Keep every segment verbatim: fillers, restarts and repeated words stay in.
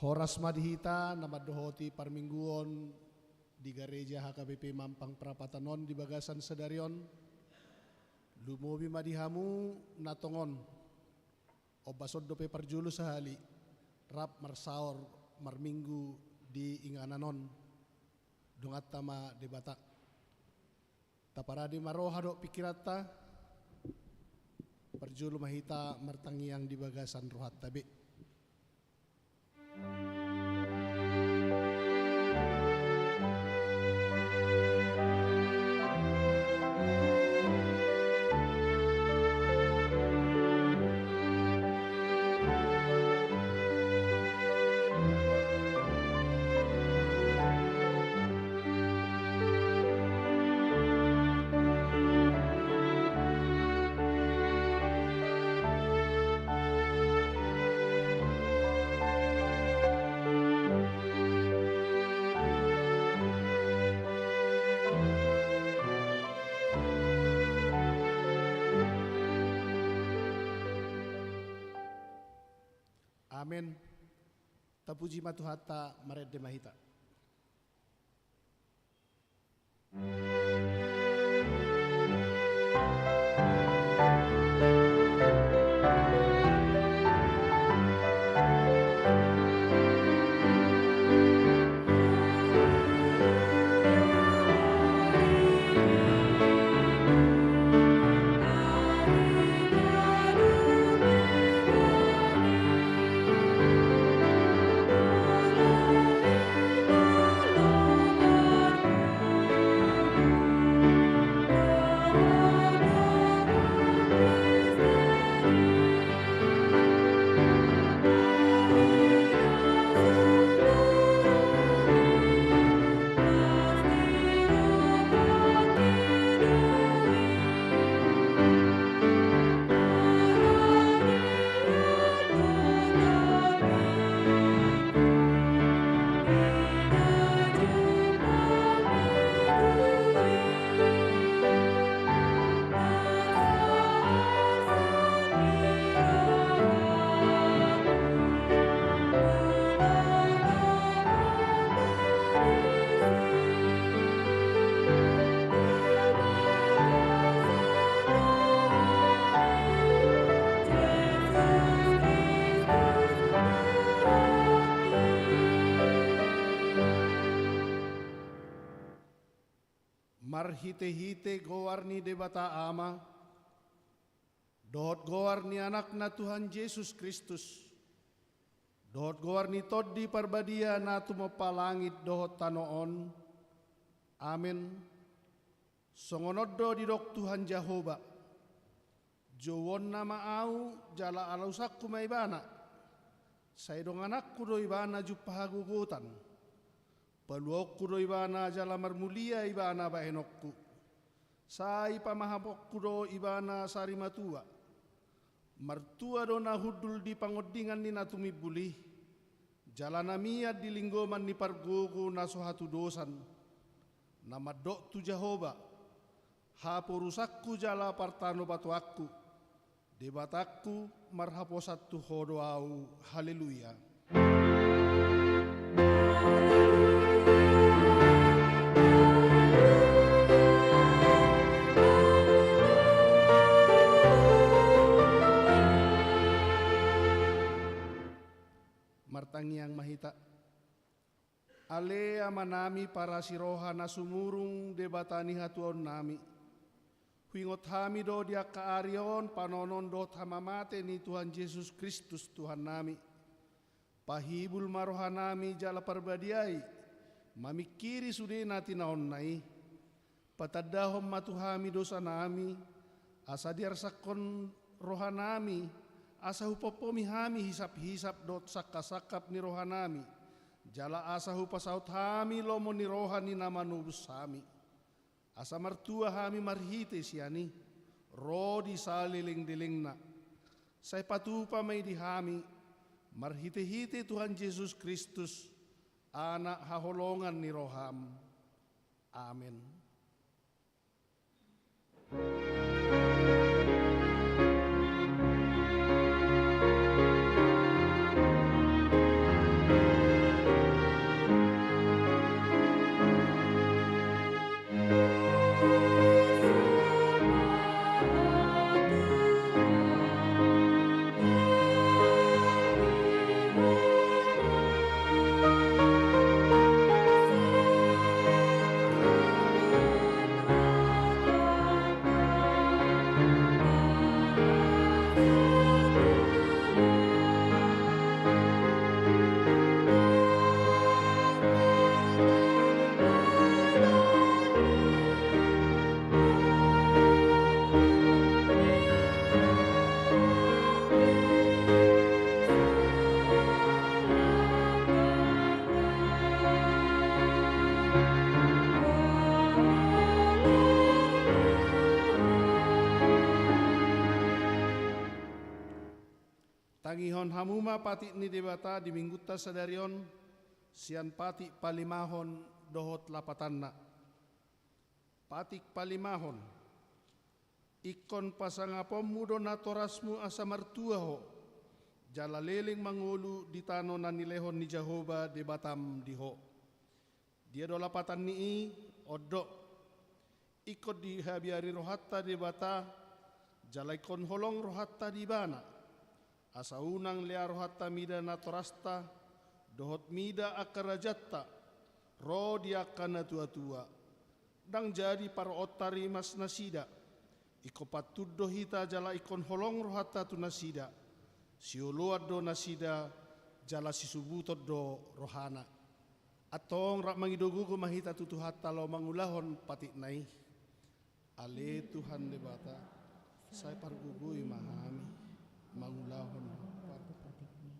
Horas ma di hita na mandohoti parmingguon di gareja H K B P Mampang Prapatan on di bagasan sadari on. Lumobi ma di hamu na tongon. Ombas on dope parjolo sahali rap marsaor marminggu di inganan on. Donganta ma Debata. Taparade ma roha dohot pingkiranta. Parjolo ma hita martangiang di bagasan rohanta be. Amen. Tapuji ma Tuhanta, marende ma hita. Marhitehite goar ni Debata Ama, dohot goar ni Anakna Tuhan Jesus Kristus, dohot goar ni Tondi Parbadia na tumompa langit dohot tano on. Amen. Songon on do didok Tuhan Jahowa: Jouonna ma Ahu jala alusangku ma ibana. Sai donganangku do ibana jumpa hagogotan. Paluaonku do ibana jala marmulia ibana bahenonku. Sai pamahaonku do ibana sarimatua. Martua do na hundul di pangondingan ni na tumimbul i, jala na mian di linggoman ni pargogo na so hatudosan. Na mandok tu Jahowa: Haporusanku jala partanobatoanku, Debatangku, marhaposan tu Ho do ahu. Haleluya. Martangiang ma hita. Ale Amanami parasi roha na sumurung, Debata ni hatuaonnami. Huingot hami do di angka ari on panaonon dohot hamamate ni Tuhan Jesus Kristus Tuhannami. Pahibul ma rohanami jala parbadiai mamingkiri sude na tinaonna i. Patandahon ma tu hami dosanami, asa diarsakkon rohanami, asa hupompomi hami hisaphisap dohot sangkapsangkap ni rohanami, jala asa hupasaut hami lomo ni roha ni na manobus hami. Asa martua hami marhite sian i, ro di salelengdelengna. Sai patupa ma i di hami, marhitehite Tuhan Jesus Kristus, Anak haholongan ni roham. Amen. Tangihon hamu ma patik ni Debata di Minggunta sadari on, sian patik palimahon dohot lapatanna. Patik palimahon. Ingkon pasangaponmu do natorasmu asa martua ho, jala leleng mangolu di tano na nilehon ni Jahowa Debatam di ho. Dia do lapatan ni i? On do. Ingkon dihabiari rohanta Debata, jala ingkon holong rohanta di Ibana. Asa unang lea rohanta mida natorasta, dohot mida angka rajanta, ro di angka natuatua. Ndang jadi paroonta rimas nasida. Ingkon pantun do hita jala ingkon holong rohanta tu nasida. Sioloan do nasida, jala sisubuton do rohana. Antong rap mangido gogo ma hita tu Tuhanta laho mangulahon patikna i. Ale Tuhan Debata, sai pargogoi ma hami mangulahon patikna i.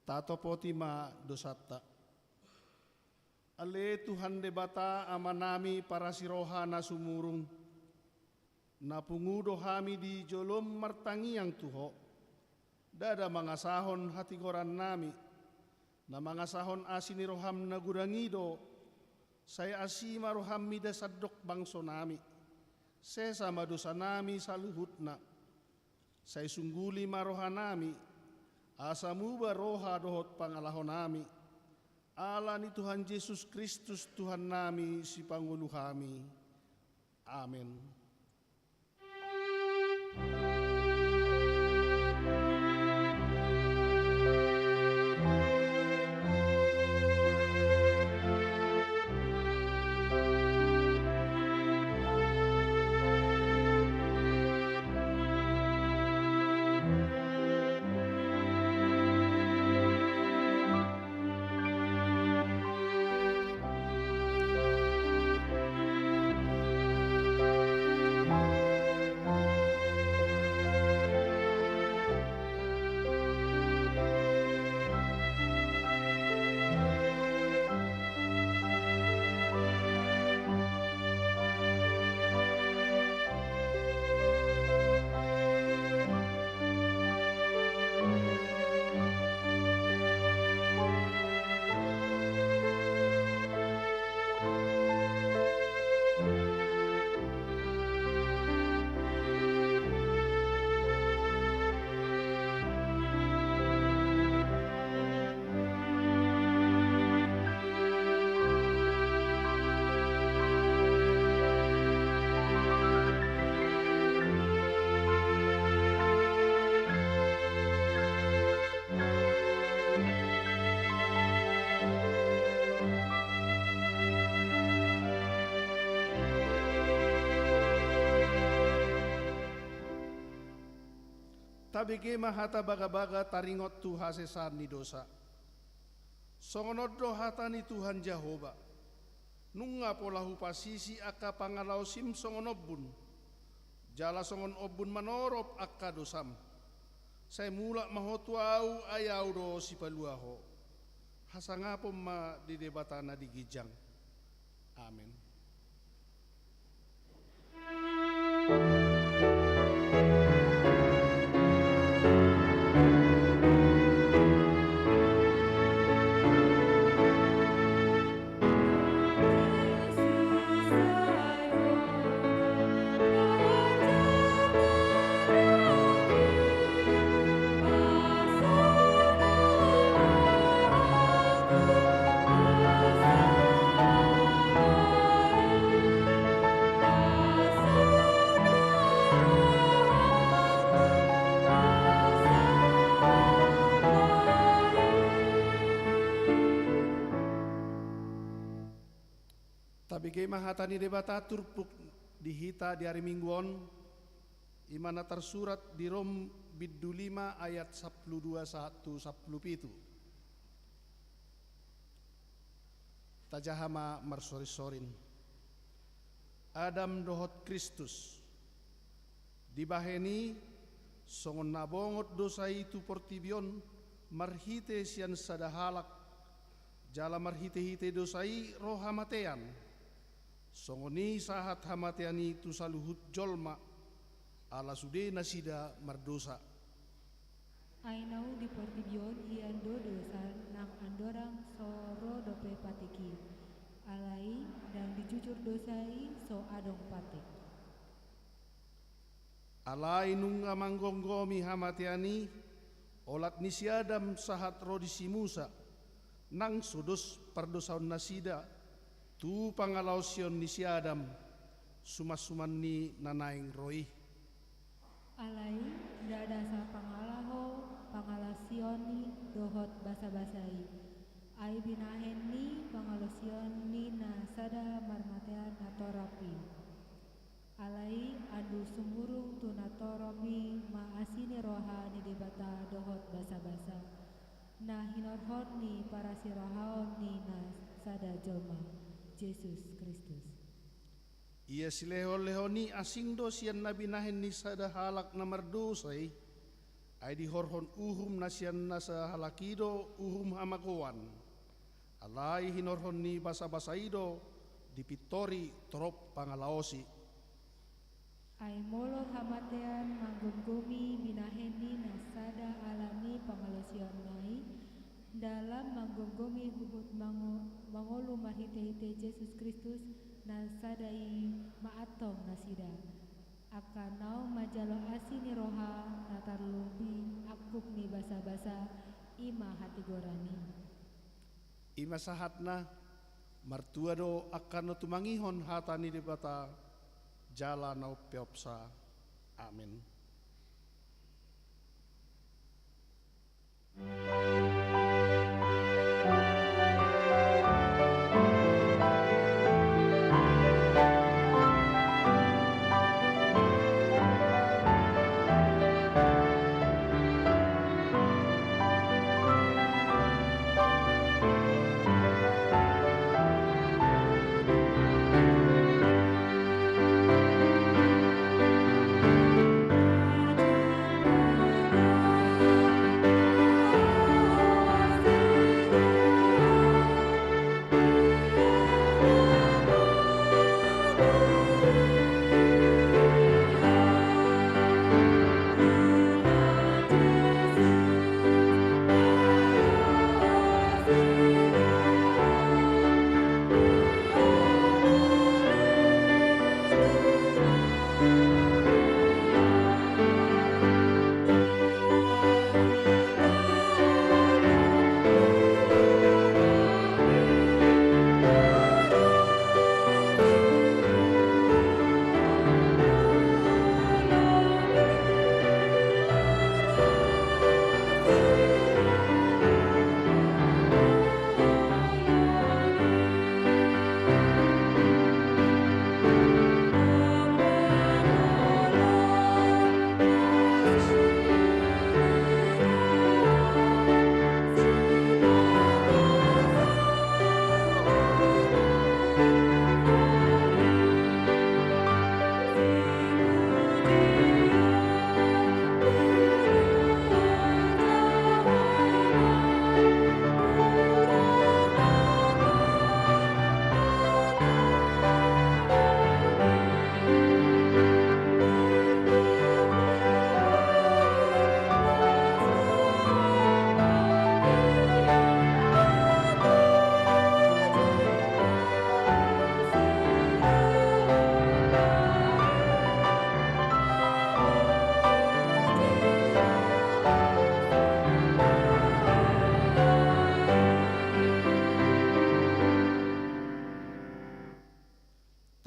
Tatopoti ma dosanta. Ale Tuhan Debata, Amanami parasi roha na sumurung, na pungu do hami di jolom martangiang tu Ho. Ndada mangasahon hatigorannami, na mangasahon asi ni roham na godang i do, sai asi ma roham mida sandok bangsonami. Sesa ma dosanami saluhutna. Sai sungguli ma rohanami, asa muba roha dohot pangalahonami. Ala ni Tuhan Jesus Kristus Tuhannami, Sipangolu hami. Amen. Tabege ma hata bagabaga taringot tu hasesaan ni dosa. Songon on do hata ni Tuhan Jahowa: Nunga pola hupasisi angka pangalaosim songon ombun, jala songon ombun manorop angka dosam. Sai mulak ma ho tu Ahu, ai Ahu do Sipalua ho. Hasangapon ma di Debata na di ginjang. Amen. Tabege ma hata ni Debata turpuk di hita di ari Minggu on, i ma na tarsurat di Rom bindu lima ayat sampulu dua sahat tu sampulu pitu. Tajaha ma marsorinsorin. Adam dohot Kristus. Dibahen i, songon na bongot dosa i tu portibi on marhite sian sada halak, jala marhitehite dosa i ro hamatean. Songon i sahat hamatean i tu saluhut jolma, ala sude nasida mardosa. Ai naung di portibi on hian do dosa nang andorang so ro dope patik i. Alai ndang dijujur dosa i so adong patik. Alai nunga manggomgomi hamatean i, olat ni si Adam sahat ro di si Musa, nang so dos pardosaon nasida, tu pangalaosion ni si Adam, sumansuman ni na naeng ro i. Alai ndada sapangalaho pangalaosion i dohot basabasa i. Ai binahen ni pangalaosion ni na sada marmatean na torop i. Alai andu sumurung tu na torop i ma asi ni roha ni Debata dohot basabasa, na hinorhon ni parasirohaon ni na sada jolma, Jesus Kristus. Ia silehonlehon i asing do sian na binahen ni sada halak na mardosa i, ai dihorhon uhum na sian na sahalak i do uhum hamagoan. Alai hinorhon ni basabasa i do dipintori torop pangalaosi. Ai molo hamatean manggomgomi binahen ni na sada ala ni pangalaosion i, ndang lam manggomgomi huhut mango-, mangolu marhitehite Jesus Kristus na sada i ma antong nasida. Angka naung manjalo asi ni roha na tarlumobi angkup ni basabasa, i ma hatigoran i. I ma sahatna, martua do angka na tumangihon hata ni Debata, jala na umpeopsa. Amen.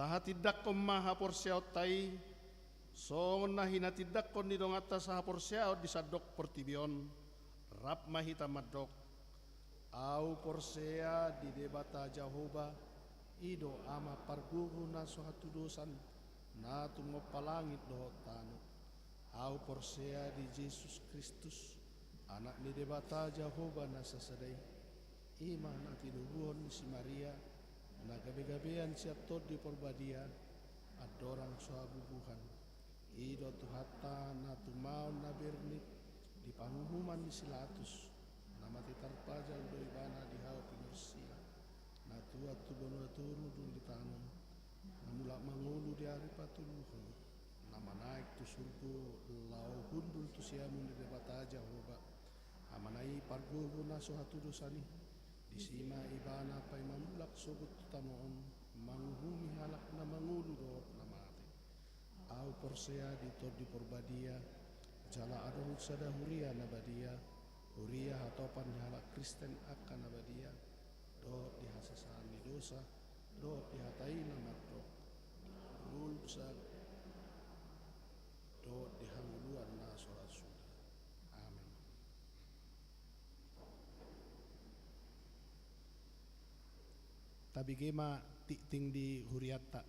Tahatindangkon ma haporseaonta i, songon na hinatindangkon ni donganta sahaporseaon di sandok portibi on, rap ma hita mandok: Ahu porsea di Debata Jahowa, i do Ama pargogo na so hatudosan, na tumompa langit dohot tano. Ahu porsea di Jesus Kristus, Anak ni Debata Jahowa na sasada i, i ma na tinoguhon ni si Maria, na gabegabean sian Tondi Porbadia, andorang so habubuhan. I do Tuhanta na tumaon na bernit di panguhuman ni si Latus, na mate tarpajal do Ibana di hau pinarsia, na tuat tu banua toru dung ditanom, na mulak mangolu di ari patoluhon, na manaek tu surgo laho hundul tu siamun ni Debata Jahowa, Amana i pargogo na so hatudosan i. Disi ma Ibana paima mulak sogot tu tano on, manguhumi halak na mangolu dohot na mate. Ahu porsea di Tondi Porbadia, jala adong sada huria na badia, huria hatopan ni halak Kristen angka na badia, dohot di hasesaan ni dosa, dohot di hata i na mandok, dosa, dohot di hangoluan na so ra suda. Amen. Tabege ma tingting di hurianta.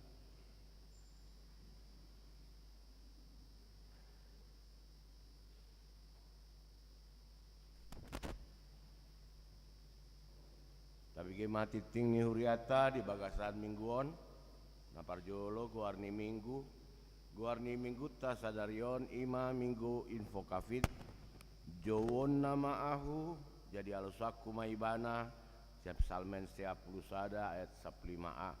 Tabege ma tingting ni hurianta di bagasan minggu on. Na parjolo, goar ni minggu. Goar ni minggunta sadari on i ma Minggu Invocavit. Jouonna ma ahu, jadi alosanku ma Ibana, sian Psalmen sia pulu sada ayat sampulu lima a.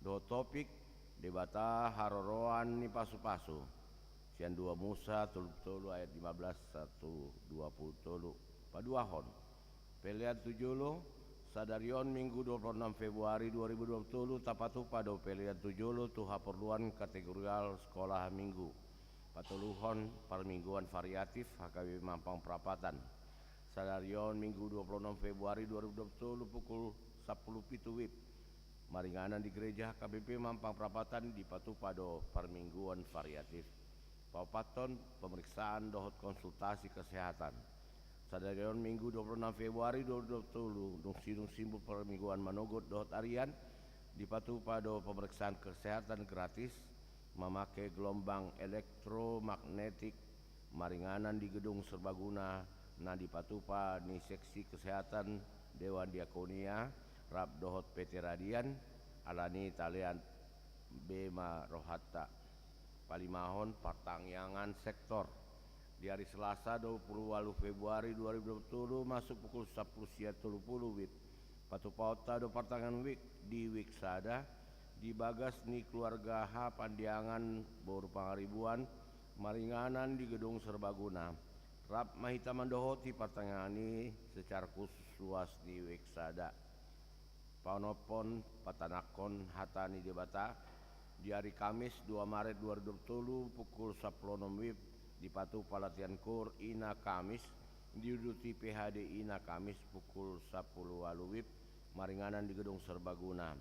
Dohot topik: Debata haroroan ni pasupasu. Sian dua Musa tolu pulu tolu ayat lima belas sahat tu dua pulu tolu. Paduahon. Pelean tu jolo. Sadari on Minggu dua pulu enam Februari dua ribu dua pulu tolu, tapatupa do pelean tu jolo tu haporluan kategorial sekolah minggu. Patoluhon, parmingguan variatif H K B P Mampang Prapatan. Sadari on Minggu dua pulu enam Februari dua ribu dua pulu tolu, pukul sampulu pitu WIB. Maringanan di gereja H K B P Mampang Prapatan dipatupa do parmingguan variatif. Paopathon, pemeriksaan dohot konsultasi kesehatan. Sadari on Minggu dua pulu enam Februari dua ribu dua pulu tolu, dung sidung simbur parmingguan manogot dohot arian, dipatupa do pemeriksaan kesehatan gratis mamake gelombang elektromagnetik. Maringanan di Gedung Serbaguna, na dipatupa ni Seksi Kesehatan Dewan Diakonia rap dohot P T Radian, alani talean be ma rohanta. Palimahon, partangiangan sektor. Di ari Selasa dua pulu ualu Februari dua ribu dua pulu tolu, masuk pukul sampulu sia tolu pulu WIB, patupaonta do partangiangan WIK di WIK sada, di bagas ni keluarga H Pandiangan, boru Pangaribuan, maringanan di Gedung Serbaguna. Rap ma hita mandohoti partangiangan i secara khusus ruas ni WIK sada. Paonomhon, patanangkon hata ni Debata. Di ari Kamis dua Maret dua ribu dua pulu tolu, pukul sampulu onom WIB, dipatupa latihan koor Ina Kamis, diuduti P H D I Ina Kamis pukul sampulu ualu WIB, maringanan di Gedung Serbaguna.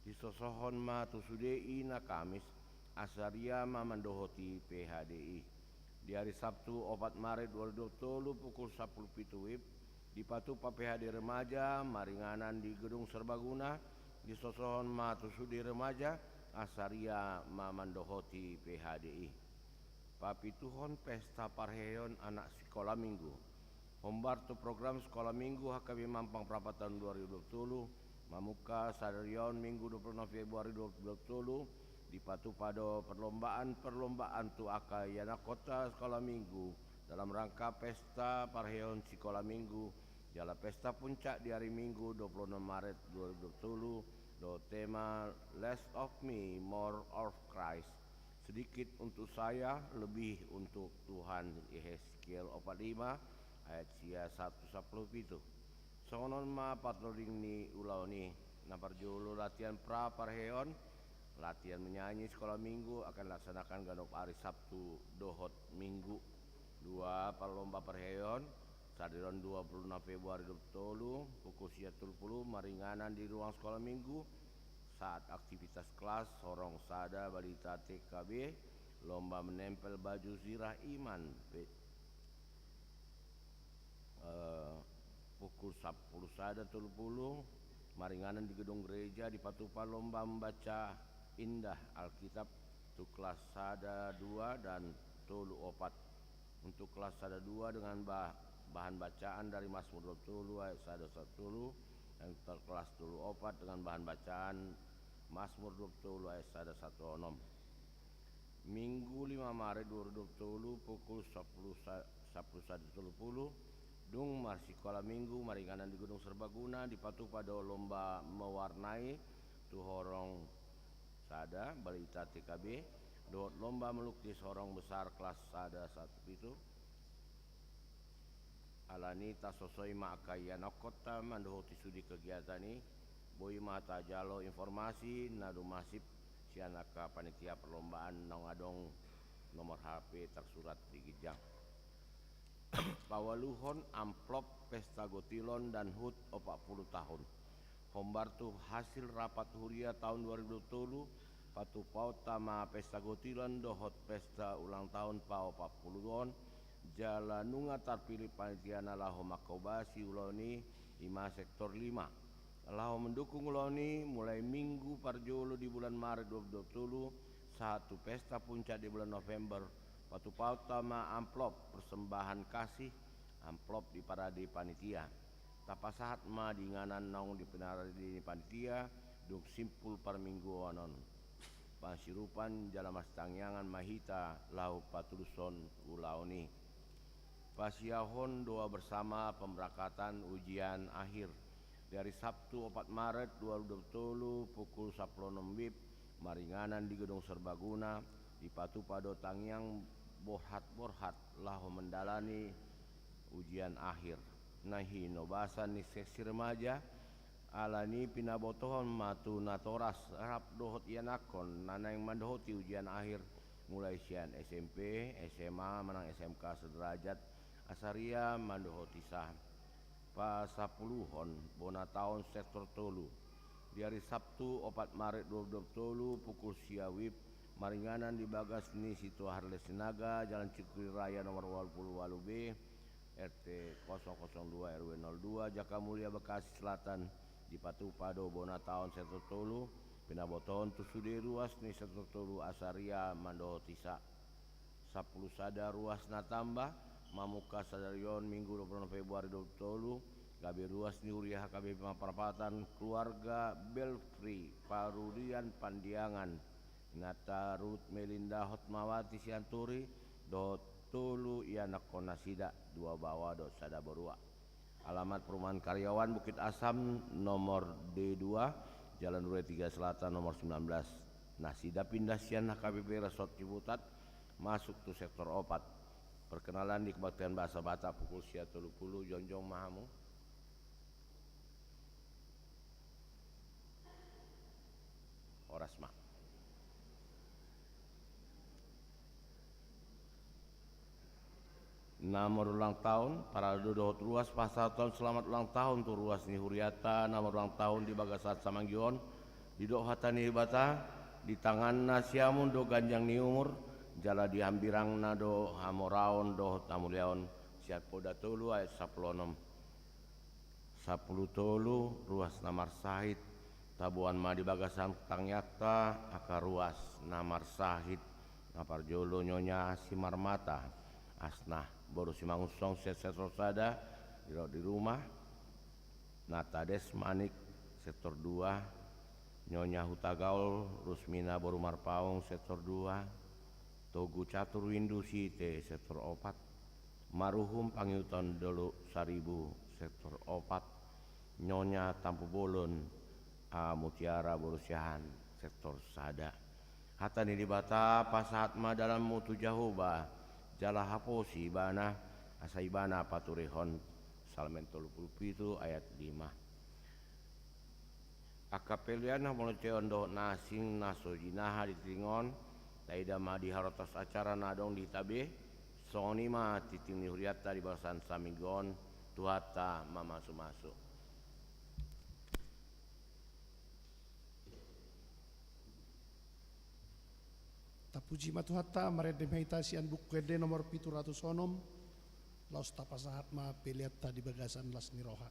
Disosohon ma tu sude Ina Kamis, asa ria ma mandohoti P H D I. Di ari Sabtu opat Maret dua ribu dua pulu tolu, pukul sampulu pitu WIB, dipatupa P H D I remaja, maringanan di Gedung Serbaguna, disosohon ma tu sude remaja, asa ria ma mandohoti P H D I. Papituhon, pesta parheheon anak sikola minggu. Hombar tu program sikola minggu H K B P Mampang Prapatan dua ribu dua pulu tolu, mamungka sadari on Minggu dua pulu enam Februari dua ribu dua pulu tolu, dipatupa do perlombaan-perlombaan tu angka ianakhonta sikola minggu dalam rangka pesta parheheon sikola minggu, jala pesta puncak di ari Minggu dua pulu enam Maret dua ribu dua pulu tolu, dohot tema Less of Me, More of Christ. Sedikit untuk saya, lebih untuk Tuhan. Yehezkiel opat lima ayat sia sahat tu sampulu pitu. Songon on ma partoring ni ulaon i. Na parjolo, latihan pra parheheon, latihan menyanyi sikola minggu akan dilaksanakan ganup ari Sabtu dohot Minggu. Dua, parlomba parheheon, sadari on dua pulu enam Februari dua pulu tolu, pukul sia tolu pulu, maringanan di ruang sikola minggu. Saat aktivitas kelas, horong sada balita T K B, lomba menempel baju sirah iman, pe-, eh, pukul sampulu sada tolu pulu, maringanan di gedung gereja, dipatupa lomba membaca indah Alkitab tu kelas sada dua dan tolu opat. Untuk kelas sada dua dengan ba-, bahan bacaan dari Mazmur dua puluh tolu ayat sada satu tolu, dan untuk kelas tolu opat dengan bahan bacaan Mazmur dua puluh tolu ayat sada satu onom. Minggu lima Maret dua ribu dua puluh tolu pukul sampulu sa-, sampulu sada tolu pulu, dung marsikola Minggu maringanan di Gedung Serbaguna, dipatupa do lomba mewarnai tu horong sada balita T K B, dohot lomba melukis horong besar kelas sada satu pitu. Alani tasosoi ma angka ianakhonta mandohoti sude kegiatan i, boi ma tajalo informasi na dumsip sian angka panitia perlombaan naung adong nomor H P tersurat di ginjang. Paualuhon amplop pesta gotilon dan hut opat pulu tahun. Hombar tu hasil rapat huria taon dua ribu dua puluh tolu, patupaonta ma pesta gotilon dohot pesta ulang taon paopat puluon, jala nunga tarpilih panitia na laho mangkobasi ulaon i, i ma sektor lima. Laho mendukung ulaon i, mulai Minggu parjolo di bulan Maret dua ribu dua puluh tolu, sahat tu pesta puncak di bulan November, patupaonta ma amplop persembahan kasih, amplop diparade panitia. Tapasahat ma di inganan naung diparade ni panitia, dung simpul parmingguon on. Pansirupan jala marsitangiangan ma hita laho patulushon ulaon i. Pasiahon doa bersama pemberangkatan ujian akhir. Di hari Sabtu opat Maret dua ribu dua puluh tolu pukul sampulu onom WIB, maringanan di Gedung Serbaguna, dipatupa do tangiang borhat-borhat laho mendalani ujian akhir. Na hinobasan ni seksi remaja, alani pinabotohon ma tu natoras rap dohot ianakhon na naeng mandohoti ujian akhir, mulai sian S M P, S M A manang S M K sederajat, asa ria mandohoti sa. Pasapuluhon, bona taon sektor tolu. Di ari Sabtu opat Maret dua ribu dua puluh tolu pukul sia WIB, maringanan di bagas ni Situa Harles Sinaga, Jalan Cukuri Raya nomor walu pulu walu B, R T kosong kosong dua R W nol dua, Jakamulia, Bekasi Selatan, dipatupa do bona taon sektor tolu, pinabotohon tu sude ruas ni sektor tolu asa ria mandohoti sa. Sampulu sada ruas na tamba, mamungka sadari on Minggu dua pulu onom Februari dua pulu tolu, gabe ruas ni huria H K B P Perapatan keluarga Belfri Parudian Pandiangan, inanta Rut Melinda Hotmawati Sianturi, dohot tolu ianakhon nasida, dua baoa dohot sada borua. Alamat Perumahan Karyawan Bukit Asam nomor D dua, Jalan Duren Tiga Selatan nomor sembilan belas. Nasida pindah sian H K B P Resort Ciputat masuk tu sektor opat. Perkenalan di kebaktian bahasa Batak pukul sia tolu pulu, jongjong ma hamu. Horas ma. Na marulang taon, paradu dohot ruas pasahaton selamat ulang tahun tu ruas ni hurianta na marulang tahun di bagasan samanggi on, didok hata ni Debata, di tanganna siamun do ganjang ni umur, jala di hambirangna do hamoraon dohot hamuliaon, sian Poda tolu ayat sampulu onom. Sampulu tolu ruas na marsahit, taboan ma di bagasan tangiangta angka ruas na marsahit, na parjolo Nyonya Simarmata Asnah, boru Simangunsong sektor sada, didok di rumah, Natades Manik sektor dua, Nyonya Hutagaol Rusmina boru Marpaung sektor dua, Togu Catur Windu Site sektor opat, Maruhum Pangiuton Dolok Saribu sektor opat, Nyonya Tampubolon A Mutiara boru Siahaan sektor sada. Hata ni Debata, pasahat ma dalanmu tu Jahowa, jala haposi ibana, asa ibana paturehon. Psalmen tolu pulu pitu ayat lima. Angka pelean, hamonceon dohot na asing na so jinaha di tingki on, taida ma di harotas acara na adong di hita be. Songon i ma tingting ni hurianta di bagasan saminggu on, Tuhanta mamasumasu. Puji ma Tuhanta, marende ma hita sian Buku Ende nomor pitu ratus onom, laos tapasahat ma peleanta di bagasan las ni roha.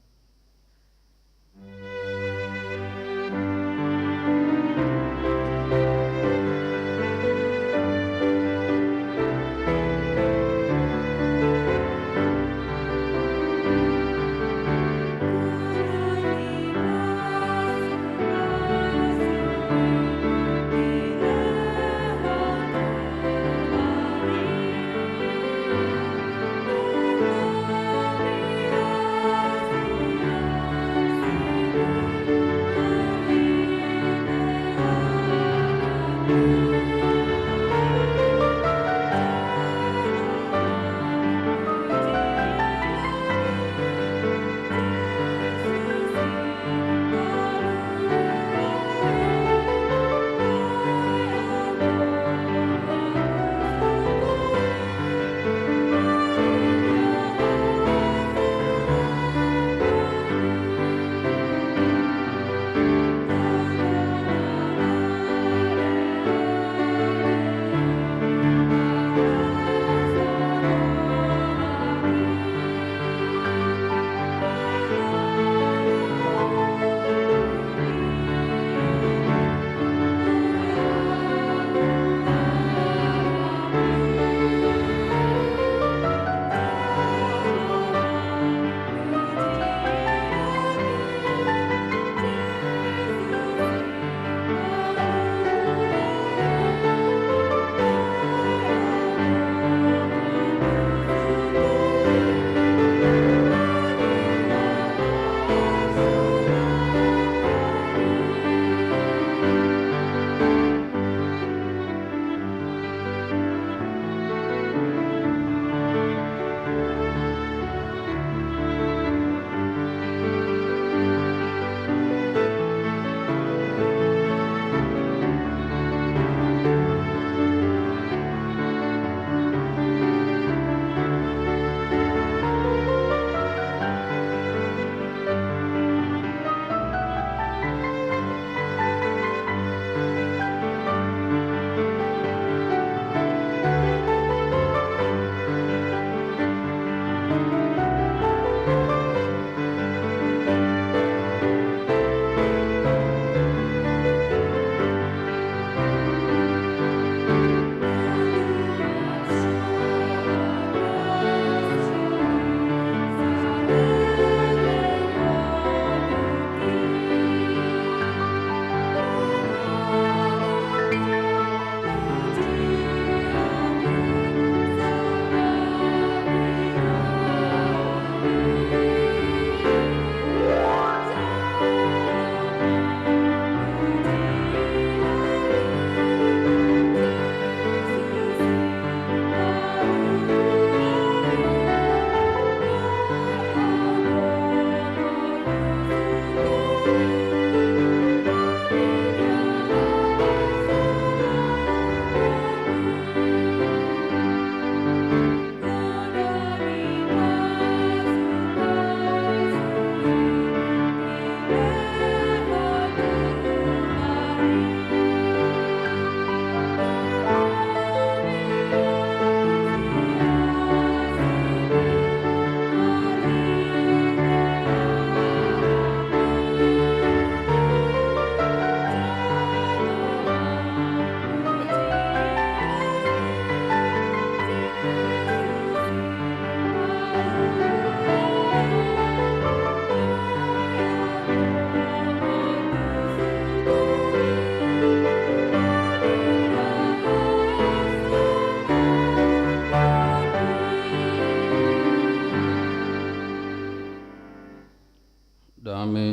Dame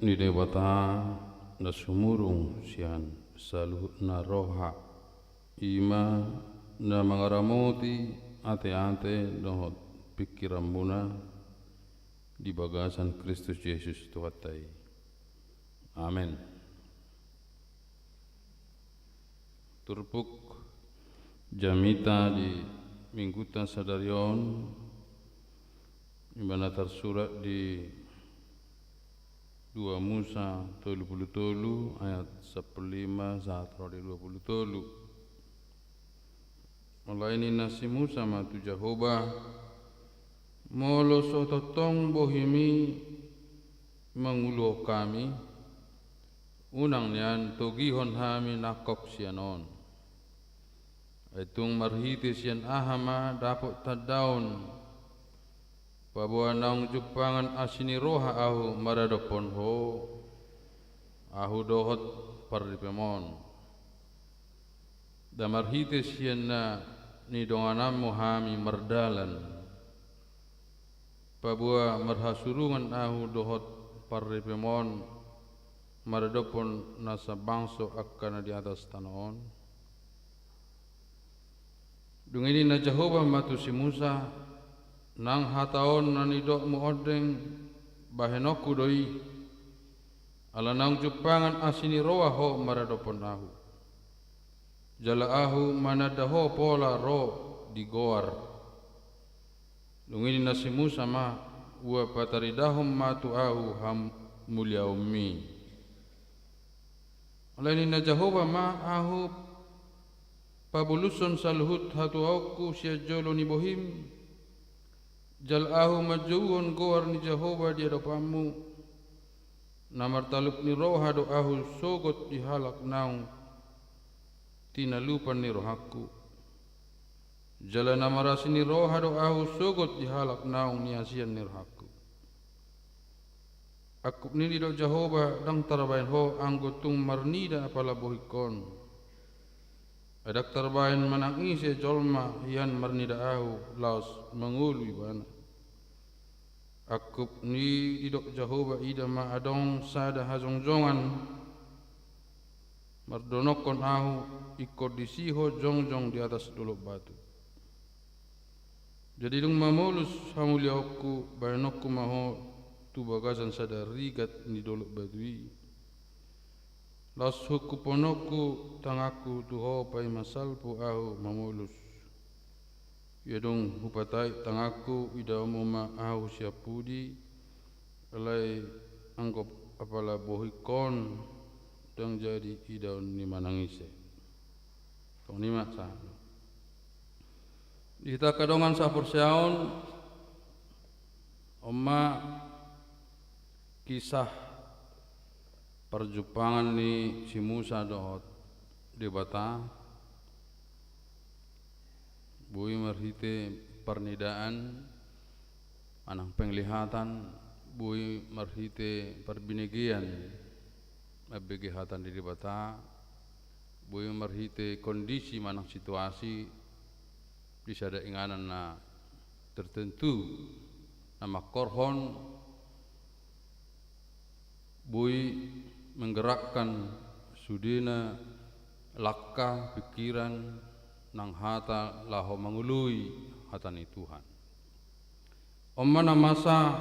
ni Debata na sumurung sian saluhutna roha, i ma na mangaramoti ateate dohot pingkiranmuna di bagasan Kristus Jesus Tuhanta i. Amen. Turpuk jamita di Mingguta sadari on, i ma na tarsurat di dua Musa tolu pulu tolu ayat sampulu lima sahat ro di dua pulu tolu. Alai ninna si Musa ma tu Jahowa, molo so tongtong bohimi manguluhon hami, unang nian togihon hami nangkok sian on. Ai tung marhite sian aha ma dapot tandaon, paboa naung jumpangan asi ni roha ahu maradophon ho, ahu dohot parripem on. Nda marhite sian na nidongananmu hami mardalan, paboa marhasurungan ahu dohot parripem on maradophon nasa bangso angka na di atas tano on. Dung i ninna Jahowa ma tu si Musa, nang hata on na nidokmu ondeng, bahenonku do i, ala naung jumpangan asi ni roha ho maradophon ahu. Jala ahu mananda ho pola ro di goar. Dung i ninna si Musa ma, ua pataridahon ma tu ahu hamuliaonmi. Alai ninna Jahowa ma, ahu pabolushon saluhut hatuaonku sian jolo ni bohim, jala ahu manjouhon goar ni Jahowa di adopanmu. Na martalup ni roha do ahu sogot di halak naung tinalupan ni rohangku. Jala na marasi ni roha do ahu sogot di halak naung niasian ni rohangku. Angkup ni i didok Jahowa, ndang tarbahen ho anggo tung marnida apala bohingkon. Ai ndang tarbahen manang ise jolma hian marnida ahu laos mangolu ibana. Angkup ni i didok Jahowa, ida ma adong sada hajongjongan mardonokkon ahu, ingkon disi ho jongjong di atas dolok batu. Jadi dung mamolus hamuliaonku, bahenonku ma ho tu bagasan sada rigat ni dolok batu i. Laos huungkuphononku tanganku tu ho paima salpu ahu mamolus. Ia dung hupatait tanganku, idaonmu ma ahu sian pudi, alai anggo apala bohingkon ndang jadi idaon ni manang ise. Tong i ma sahat. Di hita angka dongan sahaporseaon, on ma kisah parjumpangan ni si Musa dohot Debata, boi marhite parnidaan manang penglihatan, boi marhite parbinegean mambege hata ni Debata, boi marhite kondisi manang situasi di sada inganan na tertentu na mangkorhon boi menggerakkan sudena langkah, pikiran, nang hata laho mangoloi hata ni Tuhan. On ma na masa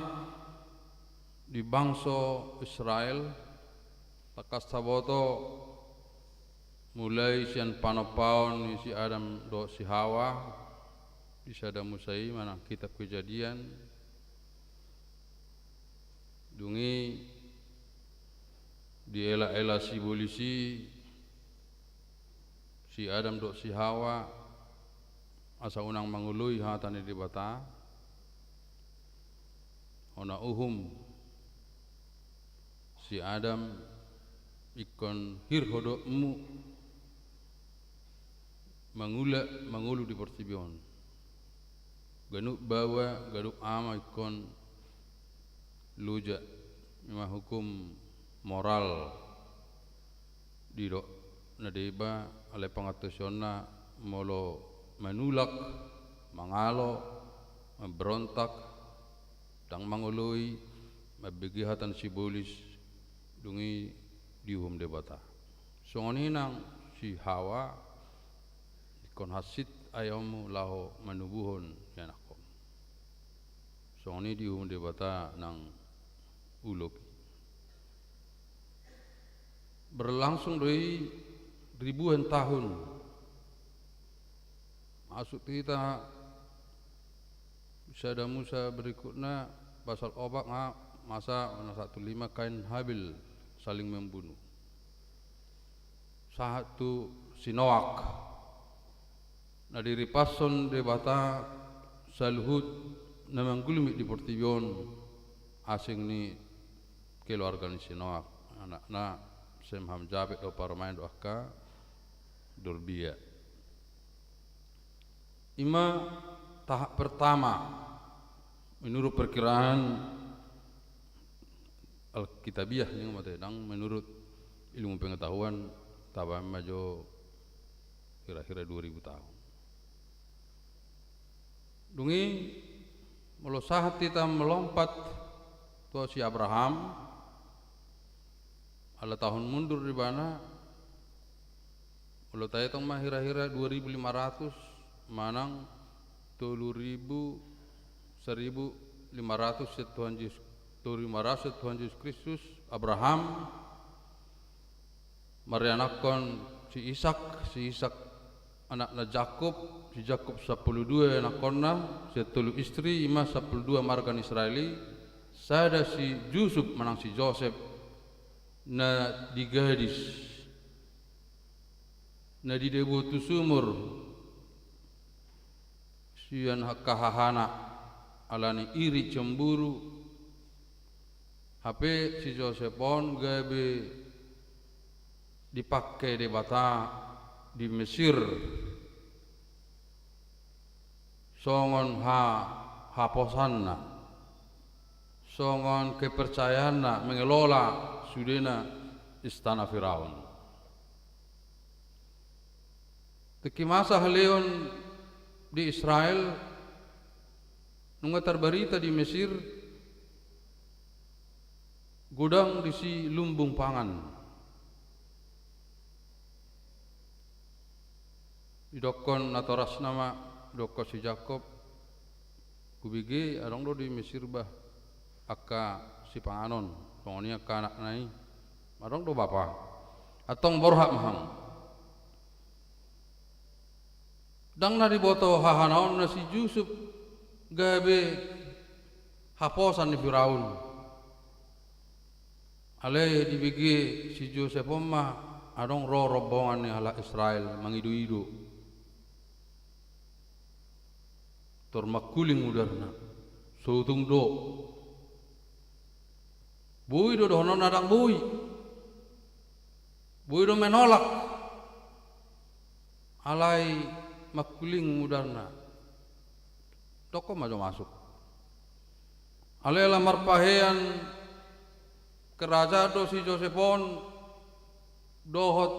di bangso Israel, tangkas taboto mulai sian panompaon ni si Adam dohot si Hawa, di sada Musa i manang kitab Kejadian, dung i dielaela sibolis i si Adam dohot si Hawa, asa unang mangoloi hata ni Debata. Hona uhum si Adam, ingkon hir ho do hamu mangula mangolu di portibi on. Ganup baoa, ganup ama ingkon loja, ima hukum moral didok na deba, alai pangantosionna molo manulak, mangalo, mamberontak, ndang mangoloi, mambege hata ni sibolis, dung i diuhum Debata. Songon i nang si Hawa, ingkon hansit aeonmu laho manubuhon ianakhon. Songon i diuhum Debata nang ulok i. Berlangsung do i ribuan tahun. Masuk tu hita sada Musa berikutna, pasal opat nga masa na sahat tu lima, Kain Habil saling membunuh. Sahat tu si Noak. Na diripashon Debata saluhut na manggulmit di portibi on, asing ni keluarga ni si Noak, anakna Sem, Ham, Japet dohot parumaen dohot angka dolbia. Ima tahap pertama, menurut perkiraan Alkitabiah, ninna ma tahe, ndang menurut ilmu pengetahuan, tabaen ma jo kira-kira dua ribu tahun. Dung i, molo sahat hita melompat tu si Abraham, ala tahun mundur di bana, molo taetong ma hira-hira dua ribu lima ratus manang tolu ribu, seribu lima ratus sian Tuhan Jesus, tolu ribu lima ratus sian Tuhan Jesus Kristus, Abraham marianakhon si Ishak, si Ishak anakna Jakkob, si Jakkob sampulu dua ianakhonna, sian tolu istri, ima sampulu dua marga ni Israel i, sada si Jusup manang si Josep, na di gadis, na didabuhon tu sumur sian angka hahana, ala ni iri cemburu, hape si Josep on gabe dipangke Debata di Mesir songon ha-, haposanna, songon kepercayaanna mengelola sudena istana Firaun. Tingki masa haleon di Israel, nunga tarbarita di Mesir, godang disi lumbung pangan. Didokkon natorasna ma, didokkon si Jakkob, hubege adong do di Mesir bah angka sipanganon, songon i angka anakna i, adong do bapa. Antong borhat ma hamu. Ndang na diboto hahana on na si Jusup gabe haposan ni Firaun. Alai dibege si Josep on ma adong ro rombongan ni halak Israel mangido-ido. Tor mangkuling udarna. So tung do. Boi do dohononna? Ndang boi. Boi do menolak. Alai mangkuling udarna. Dokkon ma jo masuk. Alai ala marpahean kerajaan do si Josep on, dohot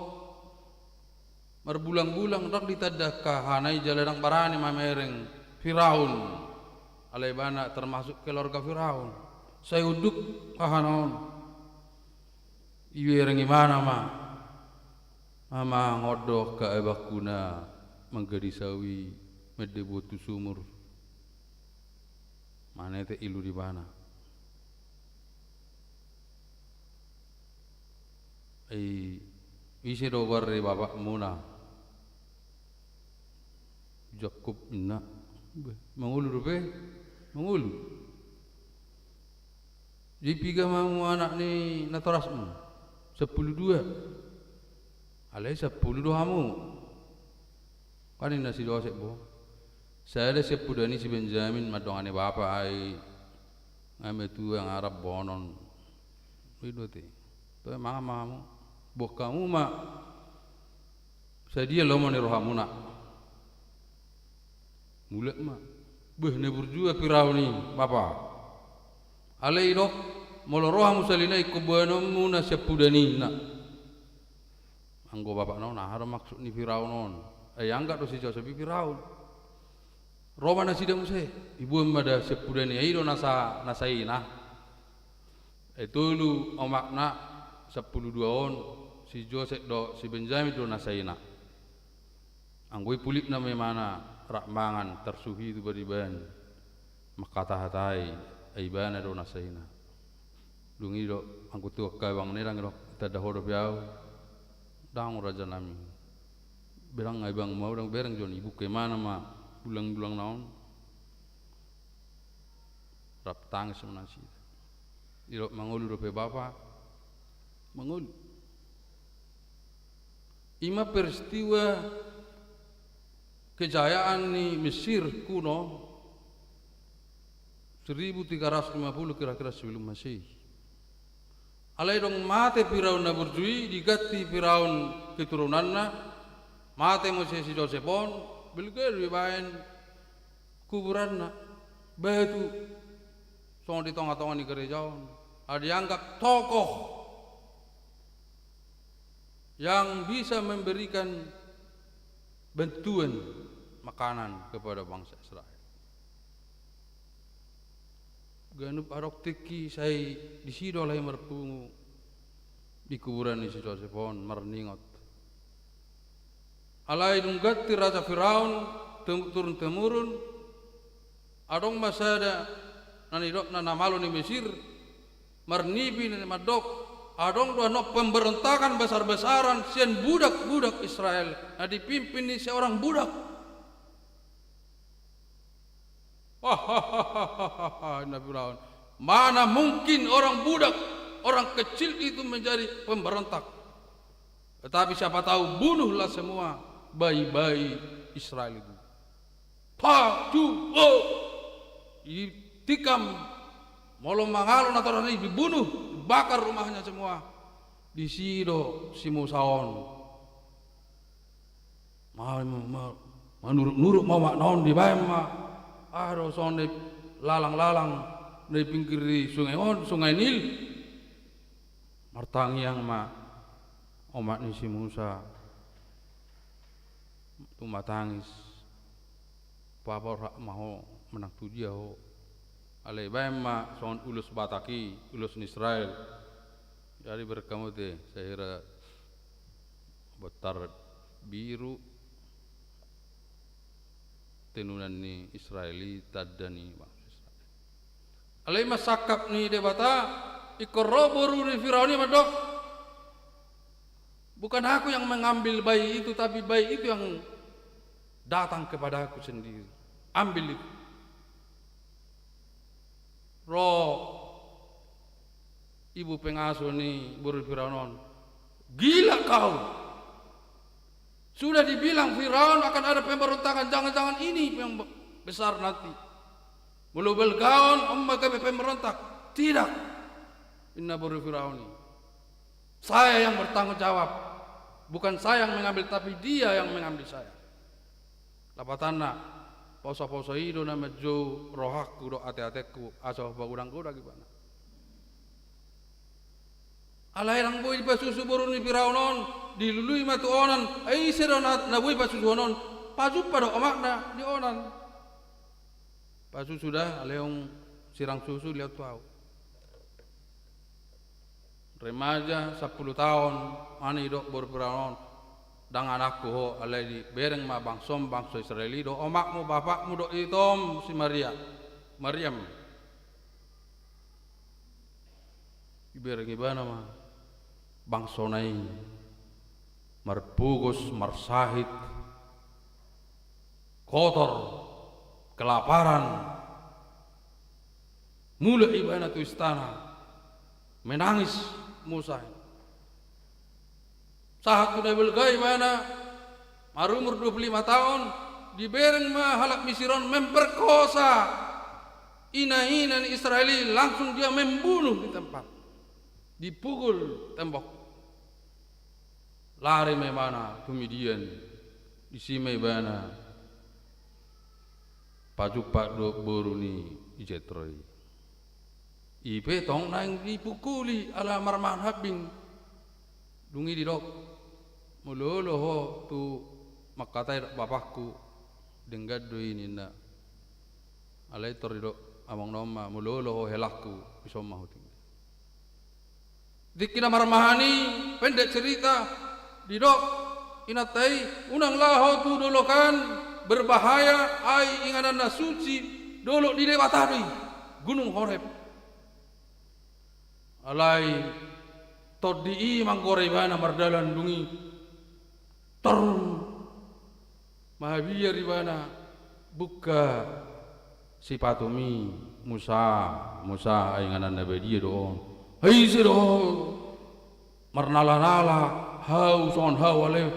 marbulang-bulang ndang ditanda hahana i jala ndang barani mamereng Firaun. Alai ibana termasuk keluarga Firaun. Sai unduk hahana on. Ibereng ibana ma. Amang, on do angka abangku na manggadis ahu i, mandabuhon tu sumur. Manete ilu di ibana. Ai ise do goar ni bapakmuna? Jakkob, ninna. Beh, mangolu dope? Mangolu. Jadi piga ma hamu anak ni natorasmu? Sampulu dua. Alai sampulu do hamu. Kan ninna si Josep, bo, sada sian pudani si Benjamin mandongani bapa, ai nga matua, nga rap boanon. I do ate. Toe mangan ma hamu. Boan hamu ma sadia lomo ni rohamuna. Mulak ma. Beh, na burju Firaun i, bapa. Alai didok, molo ro hamu sahali nai, ingkon boanonmu na sian pudani, ninna. Anggo bapakna on, aha do maksud ni Firaun on? Ai anggap do si Josep i Firaun. Ro ma nasida muse, iboan ma da sian pudani, ai i do nasa, nasa ina. Ai tolu omakna sampulu dua on, si Josep dohot si Benjamin do nasa ina. Anggo i pulitna ma imana rap mangan, tarsuhi tuba dibaen. Mangkata-hatai, ai ibana do nasa ina. Dung i do, anggo tu angka abangna i ndang didok, tanda ho dope ahu. Ndang, rajanami. Berang, ibangmu ahu ndang bereng jo on, ibungka imana ma bulang-bulangna on. Rap tangis ma nasida. Didok mangolu dope bapa, mangolu. Ima peristiwa kejayaan ni Mesir kuno seribu tiga ratus lima puluh kira-kira sebelum Masehi. Alai dung mate Firaun na burju i, diganti Firaun keturunanna, mate muse si Josep on, balga do dibaen kuburanna, batu, songon di tonga-tonga ni gereja on. Ala dianggap tokoh yang bisa memberikan bantuan makanan kepada bangsa Israel. Ganup adong tingki sai disi do alai marpungu di kuburan ni si Josep on marningot. Alai dung ganti raja Firaun tem-, turun-temurun, adong ma sada na nidokna na malo ni Mesir, marnipi na mandok, adong do annon pemberontakan besar-besaran sian budak-budak Israel, na dipimpin ni seorang budak. Hahaha, ninna Firaun. Mana mungkin orang budak, orang kecil itu menjadi pemberontak? Tetapi siapa tahu, bunuhlah semua bayi-bayi Israel itu. Pah, cu, oh. Ditikam, molo mangalo na torang i dibunuh, dibakar rumahnya semua. Disi do si Musa on. Ma-, ma-, ma-, manuruk-nuruk ma omakna on, dibaen ma. Aha do songon na lalang-lalang na di pinggir ni sungai on, Sungai Nil. Martangiang ma omak ni si Musa, tumatangis. Paborhat ma ho, manang tu dia ho. Alai baen ma songon ulos Batak i, ulos ni Israel. Jadi berkamu te, saya kira Botar Biru, tenunan ni Israel i, tanda ni bangsa Israel. Alai ma sangkap ni Debata, ingkon ro boru ni Firaun i mandok, "Bukan aku yang mengambil bayi itu, tapi bayi itu yang datang kepadaku sendiri. Ambil itu." Ro ibu pengasuh ni boru ni Firaun on, "Gila kau! Sudah dibilang Firaun akan ada pemberontakan, jangan-jangan ini yang be-, besar nanti. Molo balga on, on ma gabe pemberontak." "Tidak," ninna boru ni Firaun i. "Saya yang bertanggung jawab. Bukan saya yang mengambil, tapi dia yang mengambil saya." Lapatanna, poso-poso i do na manjou rohangku dohot ate-atengku, asa hupagodang-godang ibana. Alai ndang boi dipasusu boru ni Firaun on, dilului ma tu onan, ai ise do na, na boi pasusuhon on, pajumpa do omakna di onan. Pasusu da, alai adong sirang susu, liat tu ahu. Remaja, sampulu taon, ani didok boru Firaun on, "Ndang anakku ho, alai dibereng ma bangsom, bangso Israel i do, omakmu, bapakmu do itom si Maria, Mariam." Dibereng ibana ma bangsona i, marpogos, marsahit, kotor, kelaparan. Mulak ibana tu istana, menangis Musa. Sahat tu na balga ibana, marumur dua puluh lima taon, dibereng ma halak Misir on memperkosa ina-ina ni Israel i, langsung dia membunuh di tempat. Dipukul tembok. Lari ma ibana tu Midian, disi ma ibana pajumpa dohot boru ni Jetro i. I pe tong naeng dipukuli ala marmahan hambing. Dung i didok, "Molo olo ho tu mangkatai dohot bapakku, denggan do i," ninna. Alai tor didok amangna on ma, "Molo olo ho helangku, dison ma ho tinggal." Tingki na marmahan i, pendek cerita, didok inanta i, "Unang laho tu dolok an, berbahaya, ai inganan na suci, dolok ni Debata do i, Gunung Horeb." Alai tondi i manggora ibana mardalan, dung i tor, mabiar ibana, bungka sipatum i, "Musa, Musa, ai inganan na badia do on. Ai ise do ho marnala-nala hau songon hau, alai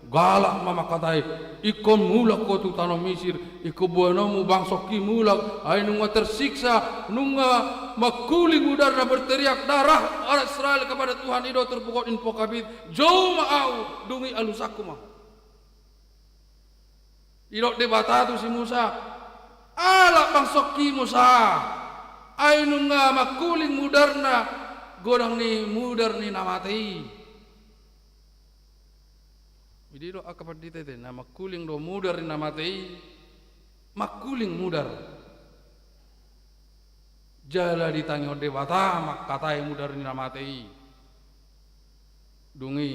Galak ma mangkatai, ingkon mulak ho tu tano Misir, ingkon boanonmu bangsongki mulak, ai nunga tersiksa, nunga mangkuling mudarna berteriak darah anak Israel kepada Tuhan, i do turpuk on, info kabid, jou ma ahu, dung i alusanku ma. Didok Debata tu si Musa, alap bangsongki Musa, ai nunga mangkuling mudarna, godang ni mudar ni na mate i. I do angka pandita i, na mangkuling do mudar ni na mate i, mangkuling mudar. Jala ditangihon Debata mangkatai mudar ni na mate i. Dung i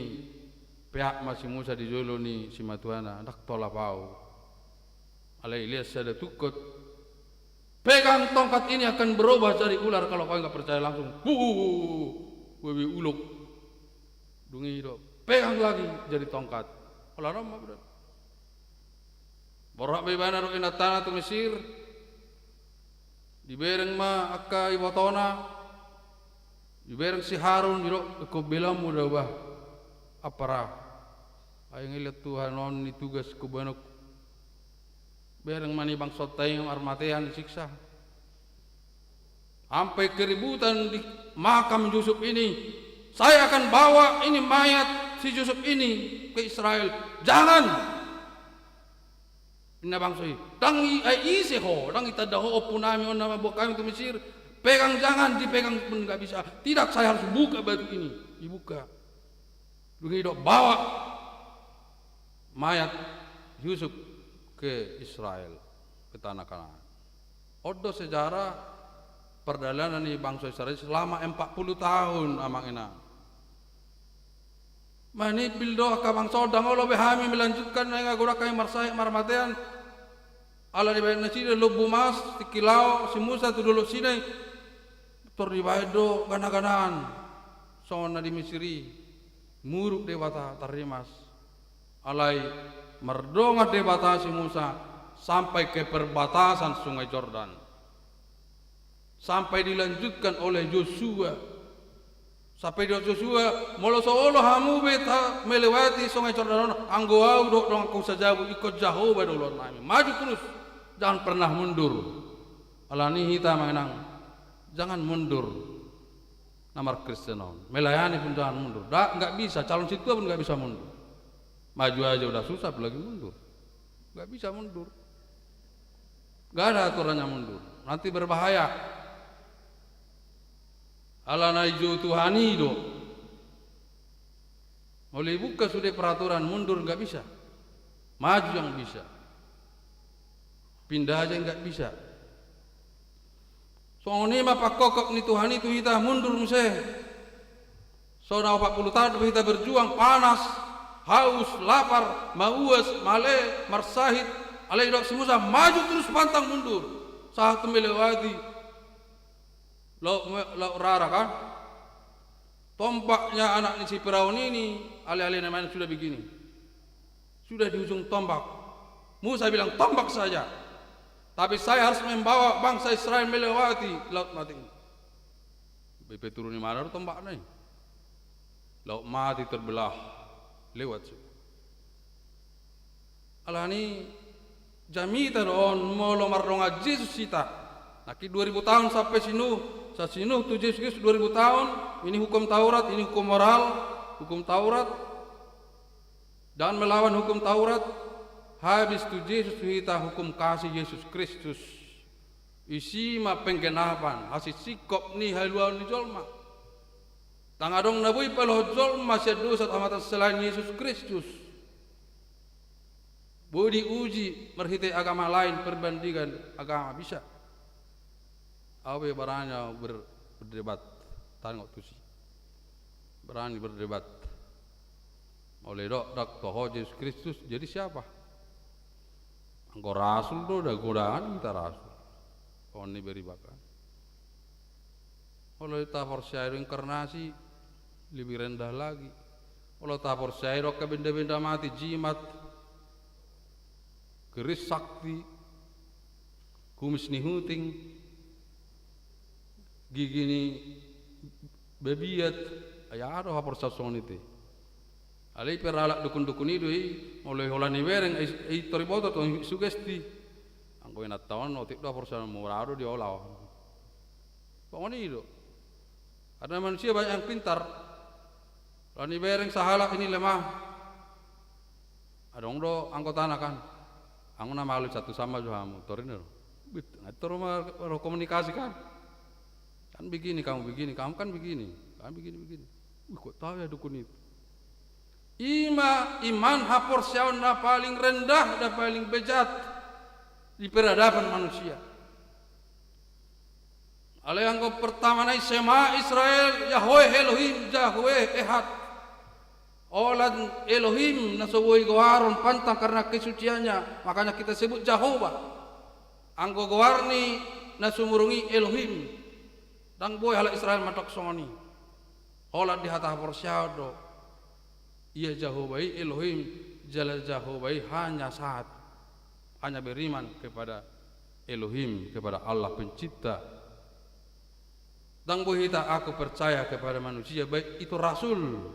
peak ma si Musa di jolo ni simatuana, ndang tolap ahu. Alai lean sada tungkot. Pegang tongkat ini akan berubah jadi ular kalau kau nggak percaya langsung. Buh, boi ulok. Dung i do, pegang lagi jadi tongkat. Holan on ma buda. Borhat ma ibana dohot inantana tu Mesir. Dibereng ma angka ibotona. Dibereng si Harun, didok, ingkon belaonmu do bah ampara. Ai ngelek Tuhan on ni tugas kubanok. Bereng ma ni bangsonta i marmatean disiksa. Sampai keributan di makam Yusuf ini, saya akan bawa ini mayat si Yusuf ini ke Israel. Jangan! Ninna bangso i, ndang i, ai ise ho, ndang itanda ho ompunami on na mambuat kami tu Mesir. Pegang jangan, dipegang pun nggak bisa. Tidak, saya harus buka batu ini. Dibuka. Dung i didok, bawa mayat Yusuf ke Israel, ke tanah Kanaan. On do sejarah pardalanan ni bangso Israel selama empat puluh tahun, amang inang. Manimbil do angka bangso on, ndang olo be hami melanjutkan, naeng godang hami marsahit marmatean. Ala dibaen nasida Lombu Mas, tingki laho si Musa tu Dolok Sinai. Tor dibaen do gana-ganaan songon na di Mesir i. Muruk Debata, tarrimas. Alai mardongan Debata si Musa sampai ke perbatasan Sungai Jordan. Sampai dilanjutkan oleh Yosua. Sampai didok Yosua, molo so olo hamu be ta-, melewati Sungai Jordan on, anggo ahu dohot donganku sajabu, ingkon Jahowa do ulaonnami. Maju terus, jangan pernah mundur. Alani hita, amang inang, jangan mundur. Na markristen on, melayani pun jangan mundur. Nda, nggak bisa, calon sintua pun nggak bisa mundur. Maju aja udah susah, apalagi mundur. Nggak bisa mundur. Nggak ada aturannya mundur. Nanti berbahaya. Alana dijou Tuhan i do. Molo dibuka sude peraturan, mundur nggak bisa. Maju yang bisa. Pindah aja nggak bisa. Songon i ma pangkokhop ni Tuhan i tu hita, mundur muse. So na opat puluh tahun dope hita berjuang, panas, haus, lapar, mauas, male, marsahit. Alai didok si Musa, maju terus, pantang mundur. Sahat tu melewati Laut, Laut Rara kan. Tombaknya anak ni si Firaun ini, ale-ale na main sudah begini. Sudah di ujung tombak. Musa bilang, "Tombak saja. Tapi saya harus membawa bangsa Israel melewati Laut Mati ini." Be, pe turun imana do tombakna i. Laut Mati terbelah. Lewat sudah. Alani jamita do on molo mardongan Jesus hita. Nangkin dua ribu tahun sampai si Nuh, sa si Nuh tu Jesus Kristus dua ribu tahun, ini hukum Taurat, ini hukum moral, hukum Taurat. Jangan melawan hukum Taurat, habis tu Jesus tu hita hukum kasih Jesus Kristus. Isi ma penggenapan, hasisingkop ni haluaon ni jolma. Ndang adong na boi paluahon jolma sian dosa tamatan selain Jesus Kristus. Boi diuji marhite agama lain, perbandingan agama bisa. Au be barani au ber-, berdebat, tangok tusi. Berani berdebat. Molo didok ndang toho Jesus Kristus, jadi siapa? Anggo rasul do, da godangan hita rasul. On ni beribakan. Molo taporseai do inkarnasi, lebih rendah lagi. Molo taporseai do angka benda-benda mati, jimat, keris sakti, kumis ni huting, gigi ni babiat, ai aha do haporseaon songon i te? Alai peralat dukun-dukun i do i, molo holan ibereng, i, i tor iboto tu sugesti. Anggo inanta on, otik do haporseaon mura do diola on. Songon i do. Karena manusia banyak yang pintar. Holan ibereng sahalak ini lemah. Adong do anggotana kan. Anggo na malu satu sama jo hamu, tor ini do. Bit, ngator ma ro komunikasi kan. Kan begini, kamu begini, kamu kan begini, kamu begini, begini. Wih, kok tahu ya dukun itu? Ima iman haporseaon na paling rendah, na paling bejat di peradaban manusia. Alai anggo pertama nai Shema Israel, Yahweh Elohim, Yahweh Ehad. Holan Elohim na so boi goaron pantang karena kesuciannya, makanya kita sebut Jahowa. Anggo goar ni na sumurung i Elohim, ndang boi halak Israel mandok songon i. Holan di hata haporseaon do. Ia Jahowa i Elohim, jala Jahowa i hanya satu. Hanya beriman kepada Elohim, kepada Allah Pencipta. Ndang boi hita aku percaya kepada manusia, baik itu rasul,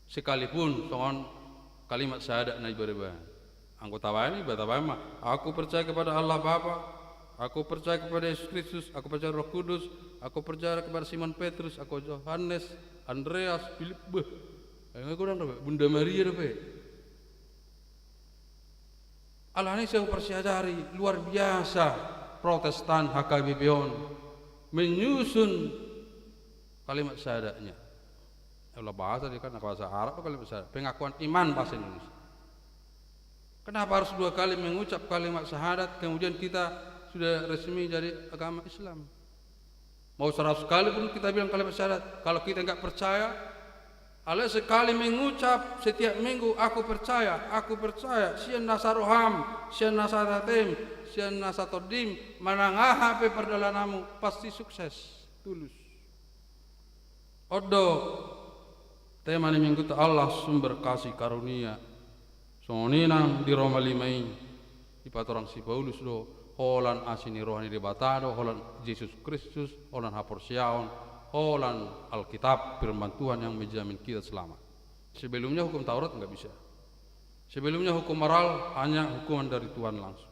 sekalipun songon kalimat syahadat na ibaen. Anggo tabaen i, tabaen ma, aku percaya kepada Allah Bapa, aku percaya kepada Yesus Kristus, aku percaya Roh Kudus, aku percaya kepada Simon Petrus, aku Yohanes, Andreas, Filip, beh. Ai nga godang dope, Bunda Maria dope. Alani saya persiajari, luar biasa Protestan H K B P on menyusun kalimat syahadatnya. Olah bahasa dia kan, bahasa Arab kalimat syahadat. Pengakuan iman bahasa Indonesia. Kenapa harus dua kali mengucap kalimat syahadat, kemudian kita sudah resmi jadi agama Islam? Mau seratus kali pun kita bilang kalimat syahadat, kalau kita nggak percaya, alai sekali mengucap setiap minggu, "Aku percaya, aku percaya," sian nasa roham, sian nasa ateam, sian nasa tondim, manang aha pe pardalananmu, pasti sukses, tulus. On do tema ni mingguta, Allah sumber kasih karunia. Songon i nang di Roma lima i, dipatorang si Paulus do, holan asi ni roha ni Debata do, holan Jesus Kristus, holan haporseaon, holan Alkitab, firman Tuhan yang menjamin kita selamat. Sebelumnya hukum Taurat nggak bisa. Sebelumnya hukum moral hanya hukuman dari Tuhan langsung.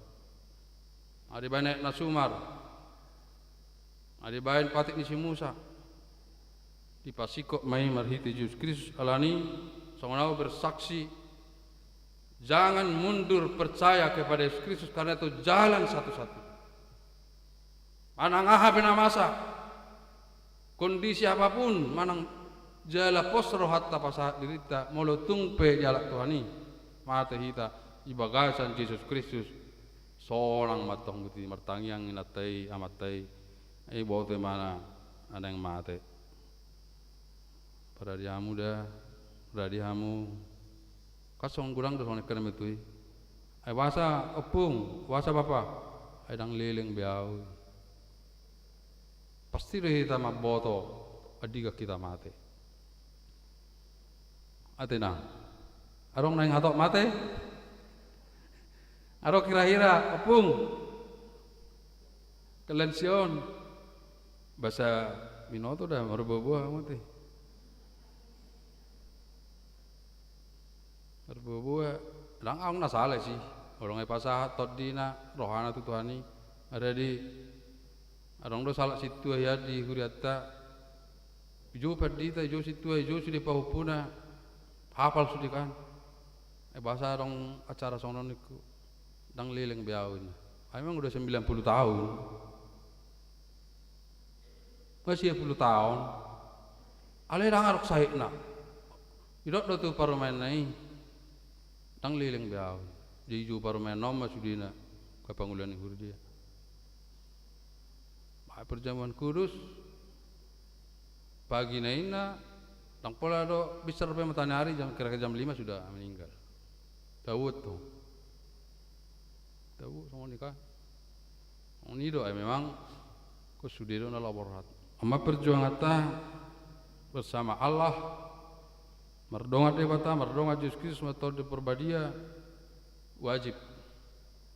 Nah, dibaen na sumar. Nah, dibaen patik ni si Musa. Dipasingkop ma i marhite Jesus Kristus, alani songon au bersaksi, jangan mundur percaya kepada Yesus Kristus karena itu jalan satu-satu. Manang aha pe na masa, kondisi apapun, manang jala pos rohanta pasahat dirinta, molo tung pe dialap Tuhan i, mate hita di bagasan Jesus Kristus, sonang ma tong buti martangiang inanta i, amanta i, ai boto imana naeng mate. Paradi hamu da, paradi hamu. Kan songon godang do songon i kan, metui. Ai boasa ompung, boasa bapa? Ai ndang leleng be au. Pasti do hita mamboto andigan hita mate. Ate na. Adong naeng hatop mate? Adong hira-hira, ompung? Kelension. Bahasa binoto da, marboa-boa mate. Marboa-boa. Ndang adong na sala i si. Molo nga dipasahat tondina, rohana tu Tuhan i. Ada di, adong do sahalak sintua hian di hurianta. Ijo pandita, ijo sintua, ijo sude pahompuna. Hapal sude kan. Ai boasa adong acara songon on ningku? Ndang leleng be au, ninna. Ai memang udah sembilan puluh tahun. Nga sia pulu taon. Alai ndang adong sahitna. Didok do tu parumaenna i, ndang leleng be au. Jadi ijo parumaen on ma sudena, angka pangula ni huria. Baen perjamuan kudus. Pagi na, ninna, ndang pola do binsar pe mataniari, jam, kira-kira jam lima sudah meninggal. Tauhon tu. Tahu songon i kan. Songon i do, ai memang, ko sude do na laho borhat. Amma perjuanganta bersama Allah, mardongan Debata, mardongan Jesus Kristus, mardongan Tondi Parbadia, wajib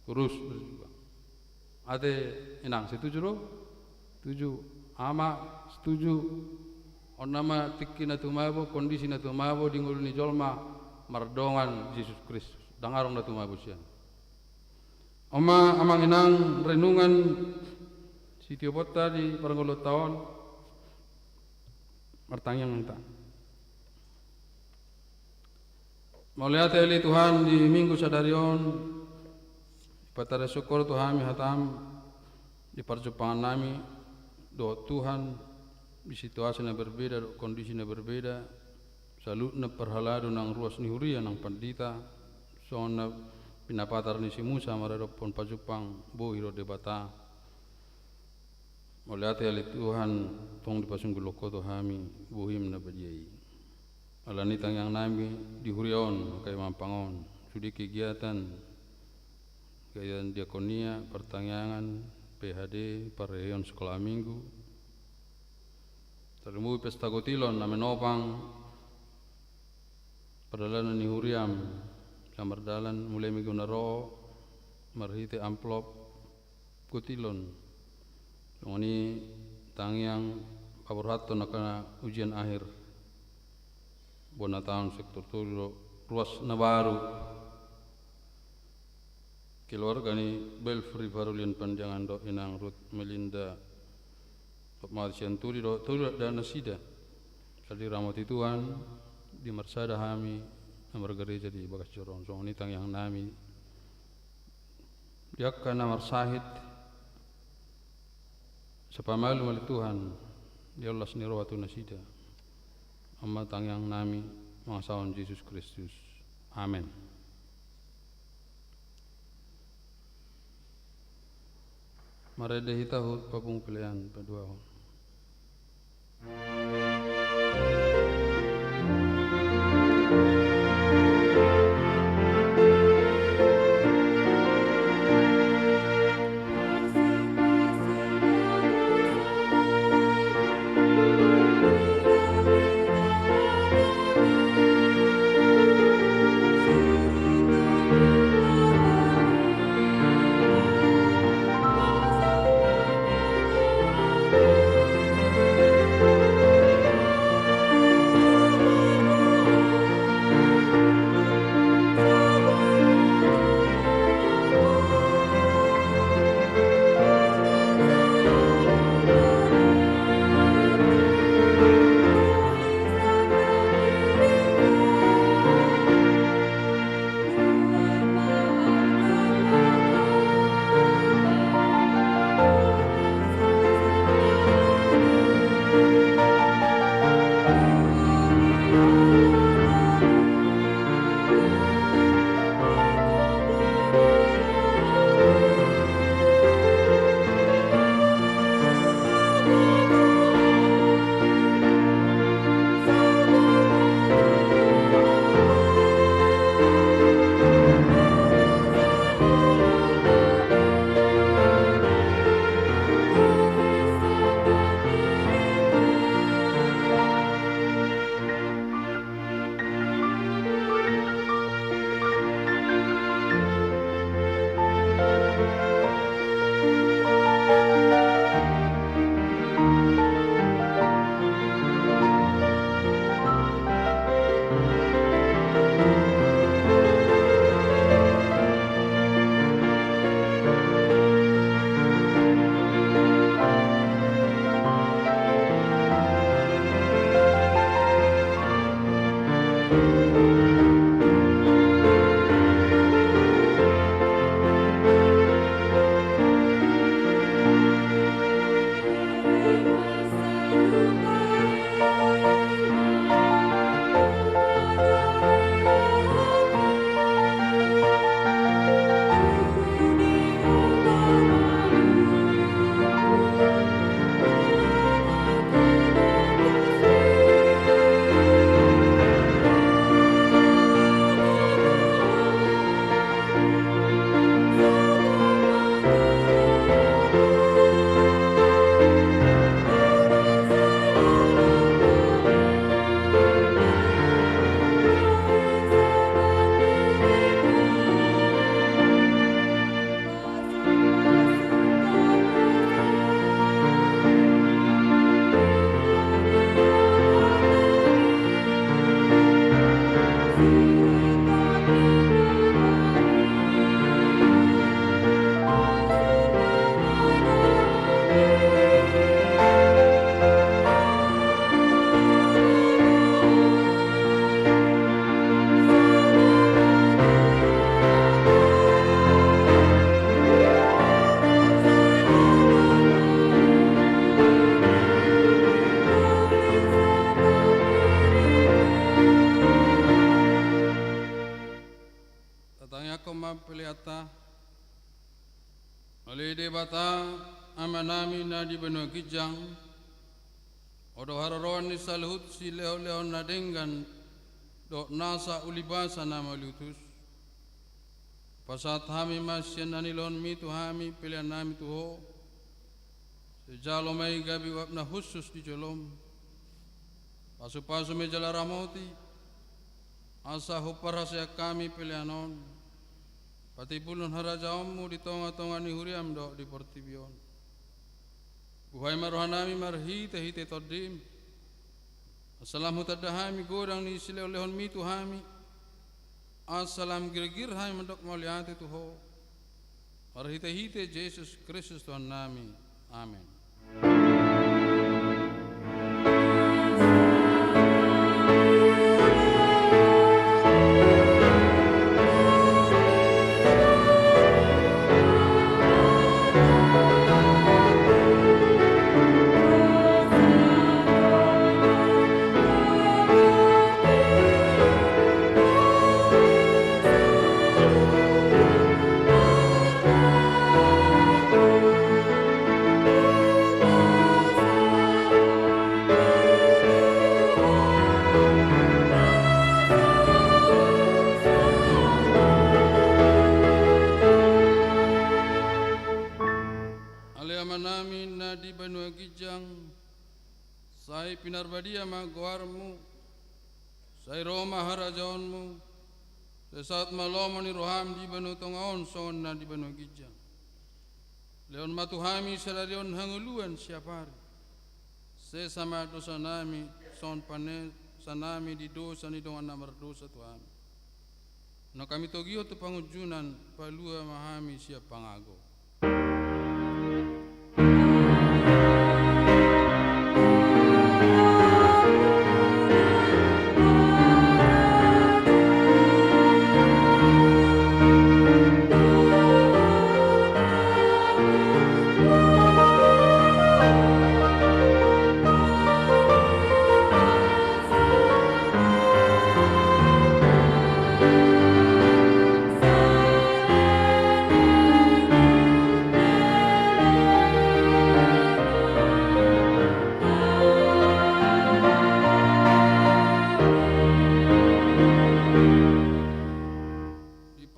terus berjuang. Ate inang, setuju do? Setuju. Ama, setuju. On nama tingki na tumabo, kondisi na tumabo di ngolu ni jolma mardongan Jesus Kristus. Ndang adong na tumabo sian. On ma amang inang renungan sitioponta di parngoluonta on. Martangiang hita. Mauliate ale Tuhan di Minggu sadari on, dipatarasuk Ho tu hami hatam, di parjumpangan nami dohot Tuhan, di situasi na berbeda dohot kondisi na berbeda, saluhutna parhalado nang ruas ni huria nang pandita, songon na pinapatar ni si Musa maradophon pajumpang bohi dohot Debata. Mauliate ale Tuhan, tong dipasunggulhon Ho tu hami bohim na badia i. Alani tangiang nami di huria on, angka imampang on, sude kegiatan, kegiatan diakonia, partangiangan, P H D, parheheon sekolah minggu, tarlumobi pesta gotilon na manopang pardalanan ni huriam, na mardalan mulai minggu na ro, marhite amplop gotilon. Songon i tangiang paborhathon angka ujian akhir bona taon sektor tolu dohot ruas na baru. Keluarga ni Belfri Parulian Panjangan dohot inang Ruth Melinda, dohot mate sian tuli dohot tolu dohot da nasida. Sai diramoti Tuhan, di marsada hami na margareja di bagas joro on, songon i tangiang nami. Di angka na marsahit, sai pamalum ale Tuhan, di las ni roha tu nasida. On ma tangiang nami, mangasahon Jesus Kristus. Amen. Marende hita hot papungu pelean paduahon. Homa peleanta. Ale Debata, Amanami na di banua ginjang, Ho do haroroan ni saluhut silehonlehon na denggan dohot nasa ulibasa na mauliutus. Pasahat hami ma sian na nilehonmi tu hami peleannami tu Ho, sai jalo ma i gabe uap na hushus di jolom. Pasupasu ma i jala ramoti, asa huparhaseang hami pelean on patimbulhon harajaonmu di tongatonga ni huriam dohot di portibi on. Buhai ma rohanami marhitehite Tondim, asa lam hutanda hami godang ni silehonlehonmi tu hami, asa lam girgir hami mandok mauliate tu Ho, marhitehite Jesus Kristus Tuhannami. Amen. Ale Amanami na di banua ginjang, sai pinarbadia ma goarmu, sai ro ma harajaonmu, sai saut ma lomo ni roham di banua tonga on songon na di banua ginjang. Lehon ma tu hami sadari on hangoluan siapari. Sesa ma dosanami songon panesanami di dosa ni dongan na mardosa tu hami. Unang hami togihon tu pangunjunan, palua ma hami sian pangago.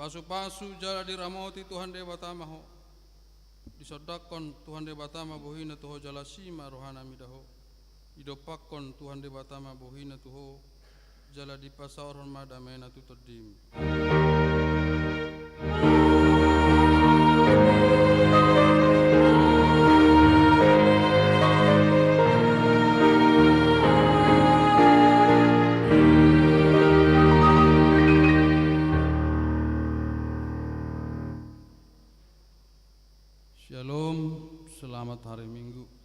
Dipasupasu jala diramoti Tuhan Debata ma ho. Disondangkon Tuhan Debata ma bohina tu ho jala asi ma rohana mida ho. Didompakkon Tuhan Debata ma bohina tu ho, jala dipasaorhon ma damena tu tondim. Shalom, selamat hari Minggu.